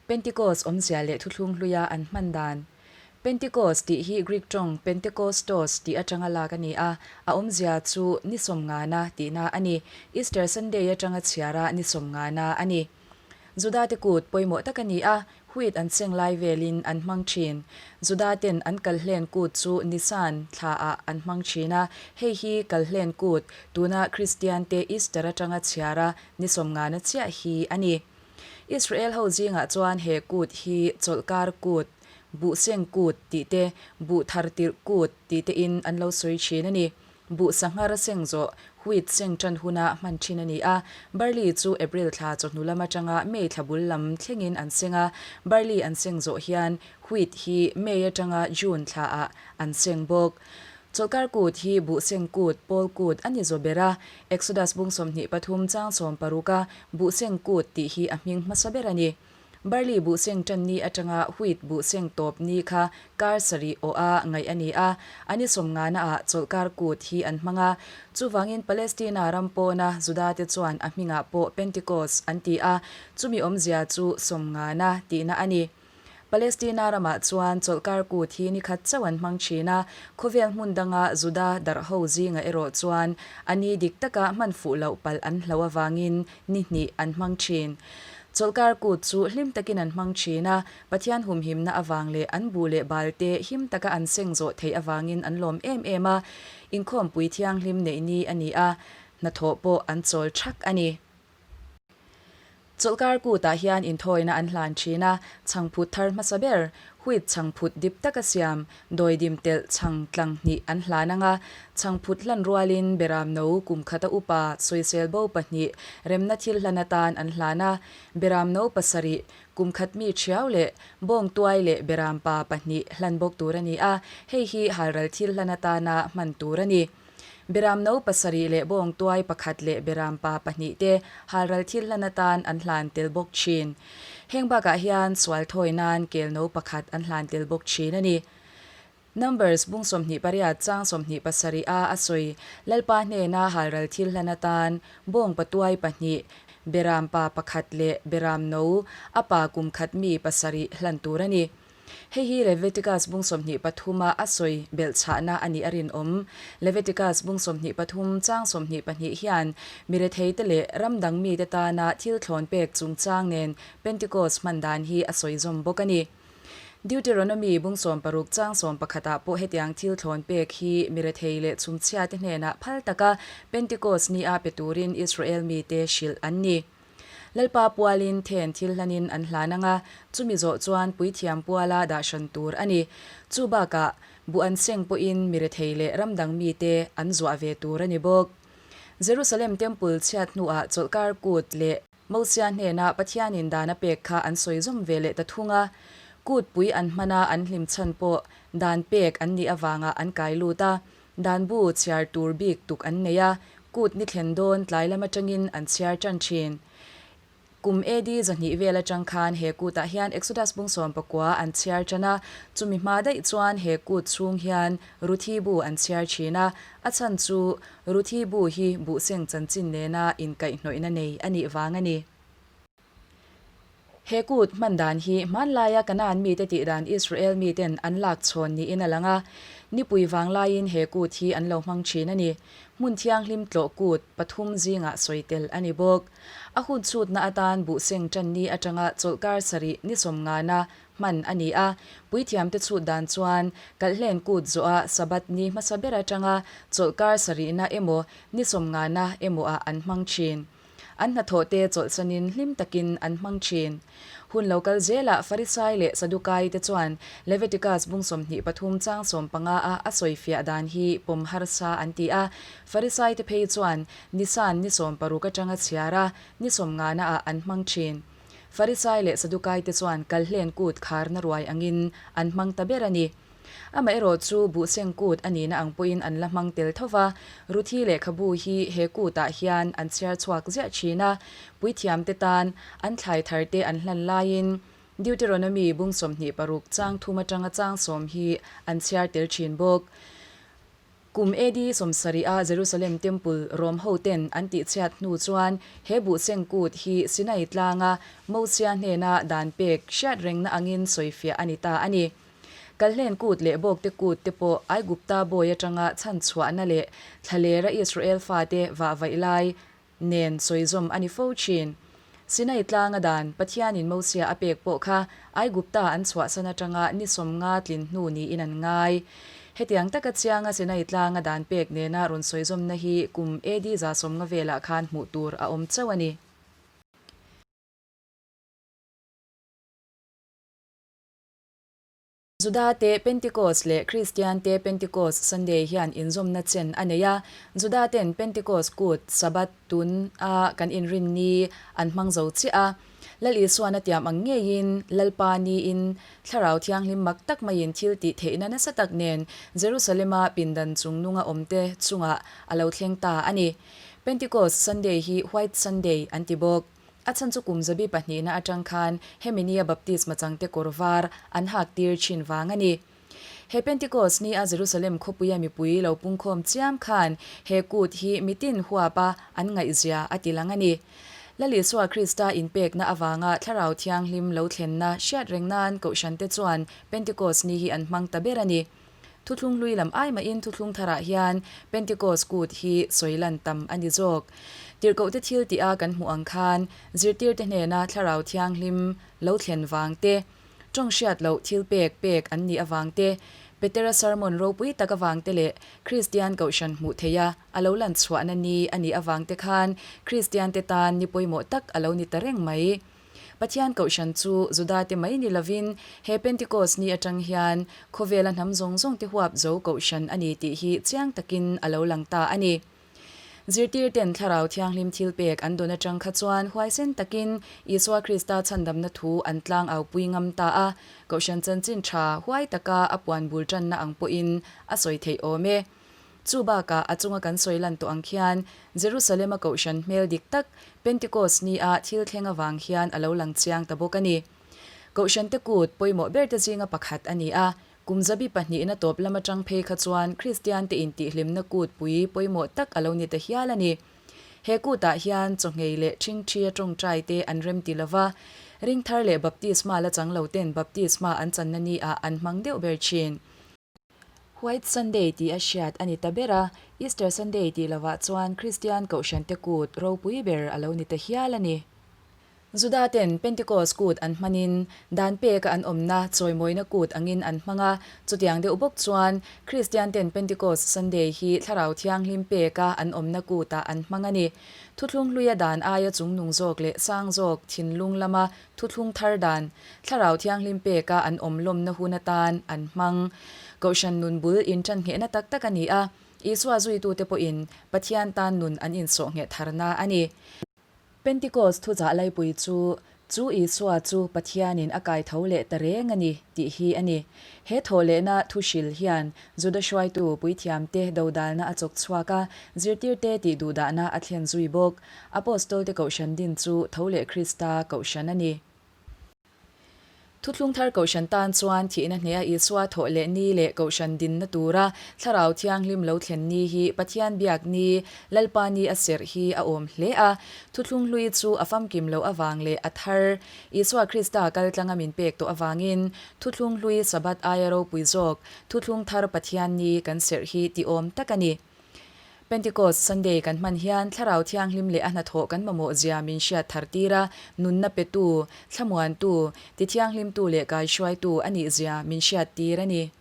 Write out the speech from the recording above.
Pentikos awmzia leh thuthlung hluia an hman dan. Pentikos tih hi Greek tawng Pentekostos tih atanga lak a ni a, a awmzia chu ni sawmngana tihna a ni. Easter Sunday atanga chhiara ni sawmngana a ni. Judate kut pawimawh tak a ni a, wheat an seng lai velin an hmang thin. Judaten an kalhlen kut chu Nisan thlaah an hmang thin a, hei hi kalhlen kut, tuna Kristiante Easter atanga chhiara ni sawmngana chiah hi a ni. Israel ho zingah chuan he kut hi chawlhkar kut, buhseng kut tih te, buh thar tirh kut tih te in an lo sawi thin a ni. Buh sanghar seng zawh, wheat seng tan huna hman thin a ni a. Barley chu April thla chawhnu lam atanga May thla bul lam thlengin an seng a. Barley an seng zawh hian wheat hi May atanga June thlaah an seng bawk. Chawlhkar kut hi buhseng kut, pawl kut a ni zaw ber a. Exodus bung 23 chang 60 a buhseng kut tih hi a hming hmasa ber a ni. Barley buhseng tan ni atanga wheat buhseng tawp ni kha kar sarih awh a ngaih a ni a, a ni sawmngana ah chawlhkar kut hi an hmang a. Chuvangin Palestina ram pawna Juda te chuan a hmingah pawh Pentecost an ti a, chumi awmzia chu sawmngana tihna a ni. Palestina ramah chuan chawlhkar kut hi ni khat chauh an hmang thin a, khawvel hmun danga Juda darh ho zingah erawh chuan a ni dik taka hman fuh loh palh an hloh avangin ni hnih an hmang thin. Chawlhkar kut chu hlim takin an hmang thin a, Pathian humhimna avang leh an buh leh bal te him taka an seng zawh theih avangin an lawm em em a, inkhawmpui thianghlim neih ni a ni a, hnathawh pawh an chawl thak a ni. Chawlhkar kutah hian inthawina an hlan thin a, chhangphut thar hmasa ber, wheat chhangphut dip taka siam, dawidim telh chhang tlang hnih an hlan ang a, chhangphut hlan rualin beram no kum khata upa sawisel bo pahnih remna thil hlan atan an hlan a, beram no pasarih kum khat mi thiau leh bawng tuai leh beram pa pahnih hlan bawk tur a ni a, hei hi halral thil hlan atana hman tur a ni. Beram no pasarih leh bawng tuai pakhat leh beram pa pahnih te halral thil hlan atan an hlan tel bawk thin. Heng bakah hian sual thawi nan kel no pakhat an hlan tel bawk thin a ni. Numbers bung 28 chang 27 a a sawi Lalpa hnena halral thil hlan atan bawng patuai pahnih, beram pa pakhat leh beram no a pa kum khat mi pasarih hlan tur a ni. Hei hi Leviticus bung 23 a a sawi belhchhahna a nih a rinawm. Leviticus bung 23 chang 22 hian mi retheite leh ram dang mite tana thil thlawn pek chungchang nen Pentecost hman dan hi a sawi zawm bawk a ni. Deuteronomy bung 60 chang 11 ah pawh hetiang thil thlawn pek hi mi rethei leh chhumchhiate hnenah phal taka Pentecost ni a pe turin Israel mite hrilh an ni. Lalpa pualin then thil hlanin an hlan ang a, chumi zawh chuan puithiam puala dah hran tur a ni. Chu bakah, buh an seng pawhin mi rethei leh ram dang mite an zuah ve tur a ni bawk. Jerusalem Temple chhiat hnuah chawlhkar kut leh Mosia hnena Pathianin dan a pek kha an sawi zawm ve leh ta thung a. Kut pui an hman a an hlim chhan pawh dan pek an nih avanga an kai lut a. Dan bu chhiar tur bik tuk an nei a, kut ni thlen dawn tlai lam atangin an chhiar tan thin. Kum AD 200 vel atang khan he kutah hian Exodus bung 19 an chhiar tan a, chumi hma daih chuan he kut chhung hian Ruthi bu an chhiar thin a, a chhan chu Ruthi bu hi buhseng chanchin nena inkaihhnawihna nei a nih vang a ni. He kut hman dan hi hmanlaia Kanaan mite tih dan Israel miten an lak chhawn niin a lang a. Nipui vang laiin he kut hi an lo hmang thin a ni. Hmun thianghlim tlawh kut pathum zingah sawi tel a ni bawk. A hun chhutna atan buhseng tan ni atanga chawlhkar sarih ni sawmngana hman a ni a. Puithiamte chhut dan chuan kalhlen kut zawha Sabbath ni hmasa ber atanga chawlhkar sarihna emaw ni sawmngana emaw ah an hmang thin. An hnathawhte chawlhsanin hlim takin an hmang thin. Hun lo kal zelah Farisai leh Sadukai te chuan Leviticus bung 23 chang 15 a a sawifiah dan hi pawm harsa an ti a. Farisai te phei chuan Nisan ni 60 atanga chhiar a, ni 90 ah an hmang thin. Farisai leh Sadukai te chuan kalhlen kut kharna ruai angin an hmang ta ber a ni. Amaherawh chu buhseng kut a nihna ang pawhin an la hmang tel tho va, Ruthi lehkhabu hi he kutah hian an chhiar chhuak ziah thin a, puithiamte tan an thlai tharte an hlan laiin Deuteronomy bung 26 chang thum atanga chang sawm hi an chhiar tel thin bawk. Kum AD 70 a Jerusalem Temple Rom hoten an tihchhiat hnu chuan he buhseng kut hi Sinai tlanga Mosia hnena dan pek hriat rengna angin sawifiah a ni ta a ni. Kalhlen kut leh bawkte kut te pawh Aigupta bawi atanga chhanchhuahna leh thlalera Israel fate vahvaih lai nen sawizawm a ni fo thin. Sinai tlanga dan Pathianin Mosia a pek pawh kha Aigupta an chhuahsan atanga ni 50 tlin hnu niin an ngai. Hetiang taka chianga Sinai tlanga dan pek nena rawn sawizawmna hi kum AD 150 velah khan hmuh tur a awm chauh a ni. Judate Pentecost leh Kristiante Pentecost Sunday hian inzawmna chen a nei a. Judaten Pentecost kut, Sabbath, tun a kan inrin ni an hmang zo chiah a. Lal Isuan a tiam ang ngeiin Lalpa niin Thlarau Thianghlim mak tak maiin thil tih theihna nasa tak nen Jerusalema pindan chungnunga awmte chungah a lo thleng ta a ni. Pentecost Sunday hi White Sunday an ti bawk. A chhan chu kum zabi pahnihna atang khan hemi nia baptisma changte kawr var an hak tir thin vang a ni. He Pentecost nia Jerusalem khawpuia mipui lo pungkhawm chiam khan he kut hi mitin huapa an ngaihzia a ti lang a ni. Lal Isua Krista inpekna avanga Thlarau Thianghlim lo thlenna hriat reng nan Kohhrante chuan Pentecost ni hi an hmang ta ber a ni. Thuthlung hlui lam ai mahin thuthlung tharah hian Pentecost kut hi sawi lan tam a ni zawk. Tirhkohte thil tih a kan hmuh ang khan zirtirte hnena Thlarau Thianghlim lo thlen vang te, tawng hriat loh thil pek pek an nih avang te, Petera sermon ropui tak avang te leh Kristian Kohhran hmuh theiha a lo lan chhuahna ni a nih avang te khan Kristiante tan ni pawimawh tak a lo ni ta reng mai. Pathian Kohhran chu Judate mai ni lovin he Pentecost ni atang hian khawvela hnam zawng zawngte huap zo Kohhran a ni tih hi chiang takin a lo lang ta a ni. Zirtirten Thlarau Thianghlim thilpek an dawn atang kha chuan huaisen takin Isua Krista chhandamna thu an tlang aupui ngam ta a, Kohhran chanchin tha huai taka a puan bul tanna ang pawhin a sawi theih awm e. Chu bakah a chunga kan sawi lan tawh ang khian Jerusalem-a kohhran hmel dik tak Pentecost ni-a thil thleng avang hian a lo lang chiang ta bawk a ni. Kohhrante kut pawimawh berte zinga pakhat a ni a, kum zabi pahnihna tawp lam atang phei kha chuan Kristiante intihhlimna kut pui pawimawh tak a lo ni ta hial a ni. He kutah hian chawngei leh ṭhingṭhia ṭawngṭai te an remti lo va, ringthar leh baptisma la chang loten baptisma an channa ni-ah an hmang deuh ber ṭhin. White Sunday tih a hriat a ni ta ber a, Easter Sunday tih lovah chuan Kristian Kohhrante kut ropui ber a lo ni ta hial a ni. Judaten Pentecost kut an hmanin dan peka an awmna chawimawina kut angin an hmang a, chutiang deuh bawk chuan Kristianten Pentecost Sunday hi Thlarau Thianghlim peka an awmna kutah an hmang a ni. Thuthlung hluia dan aia chungnung zawk leh sang zawk thinlung lama Thuthlung thar dan, Thlarau Thianghlim peka an awm lawmna hun atan an hmang. Kohhran nun bul inṭan nghehna tak tak a ni a, Isua zuitute pawhin Pathian tan nun an insawh ngheh tharna a ni. Pentecost thuchah laipui chu, Chu Isua chu Pathianin a kai tho leh ta reng a ni, tih hi a ni. He thawhlehna thuhril hian Juda hruaitu puithiamte dodalna a chawk chhuak a, zirtirte tih duhdahna a thlen zui bawk. Apostolte Kohhran din chu tho leh Krista Kohhran a ni. Thuthlung thar Kohhran tan chuan thihna hneha Isua thawh leh ni leh Kohhran dinna tura Thlarau Thianghlim lo thlen ni hi Pathian biak ni, Lalpa ni a serh hi a awm hle a. Thuthlung hlui chu a famkim loh avang leh a thar, Isua Krista kaltlanga min pek tawh avangin Thuthlung hlui Sabbath aia ropui zawk Thuthlung thar Pathian ni kan serh hi tihawm tak a ni. Pentecost Sunday kan hman hian Thlarau Thianghlim leh a hnathawh kan mamawh zia min hriat thar tir a, nunna petu, thlamuantu, tithianghlimtu leh kaihruaitu a nih zia min hriat tir a ni.